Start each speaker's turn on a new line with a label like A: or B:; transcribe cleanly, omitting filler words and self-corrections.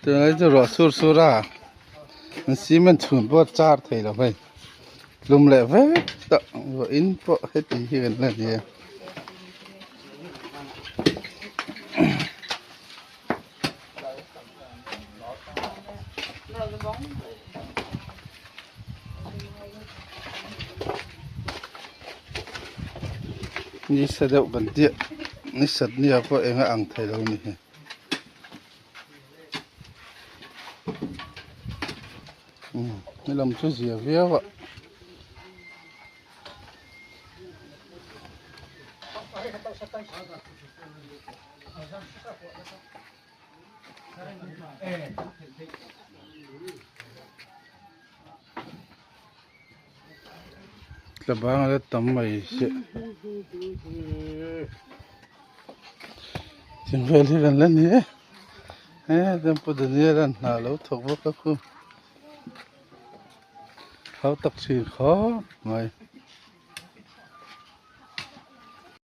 A: Tunlai chu ruah sur sur a an cement chhun pawh a char thei lo hei tlum leh vek tawh vawiin pawh heti hi kan la ni a. Ni sa deuh kan tih ni sat nia pawh eng a ang thei lo ni hi. Umm helam chu zia viau a. Tlabang ala tam mai se thing vel hi kan la ni e he temple daniel an hna lo thawk bawk a khu hau tak thin khawp mai.